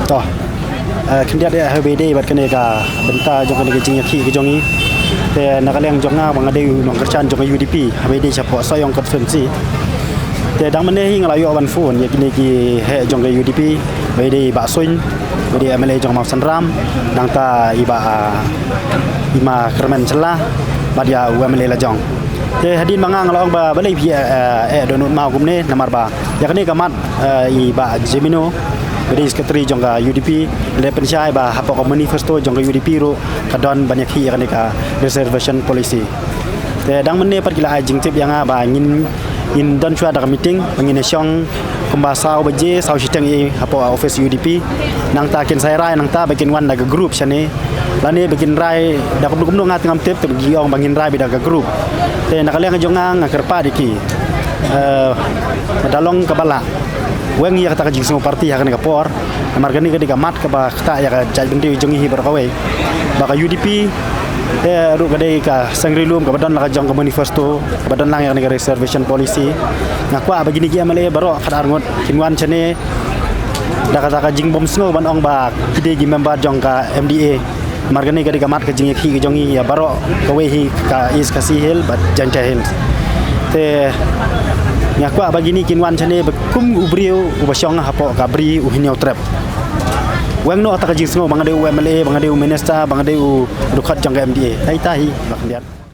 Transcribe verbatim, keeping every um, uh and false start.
To, eh, khyndiat ïa ha ba ïadei bad kane ka bynta jong kane ka jingïakhih ka jong ngi. Te na ka liang jong nga ba nga dei u nongkyrshan jong ka U D P ha ba ïadei shapoh Sohiong constituency. Te dang mynne hi nga la ïoh ban phone ïa kine ki heh jong ka U D P, ba ïadei Bah Suin, ba ïadei M L A jong Mawsynram, nangta i Bah, ah, i Ma Kyrmen Shylla bad ïa u M L A la jong. Te hadien ba nga nga la ong ba balei phi, eh, eh, dohnud maw kumne, namar ba ïa kane ka mat, eh, i Bah Jemino, ba dei secretary jong ka U D P, la pynshai ba hapoh ka manifesto jong ka U D P ruh ka don ban ïakhih ïa kane ka reservation policy. Te dang mynne pat ki la ai jingtip ïa nga ba ngin, ngin don shuwa da ka meeting, ba ngin ïa shong kumba saw baje, saw shiteng ïa hapoh office U D P. Nangta kin sa ïa rai nangta ba kin wan da ka group shane. Lane ba kin rai da kumno kumno nga te ngam tip, te ba ki ong ba ngin rai beit da ka group. Te na ka liang jong nga nga kyrpad ïa ki, eh, ba da long kaba lah, weng ïa kata ka jingsngew party ha kane ka por. Namar kane ka dei ka mat kaba ktah ïa ka jaitbynriew jong ngi hi baroh kawei. Ba ka U D P te ruh ka dei ka seng ri lum kaba don la ka jong ka manifesto, kaba don lang ïa kane ka reservation policy. Nga kwah ba kine ki M L A baroh khatar ngut kin wan shane da kata ka jingbymsngew ban ong ba ki dei ki member jong ka M D A. Namar kane ka dei ka mat ka jingïakhih ka jong ngi ïa baroh kawei hi ka East Khasi Hills bad Jaintia Hills. Te nga kwah ba kine kin wan shane ba kum u briew uba shong hapoh ka Bri u Hynñiewtrep. Weng noh kata ka jingsngew ba nga dei u M L A, ba nga dei u minister, ba nga dei u dkhot jong ka M D A. Ïa ita hi, ba khyndiat.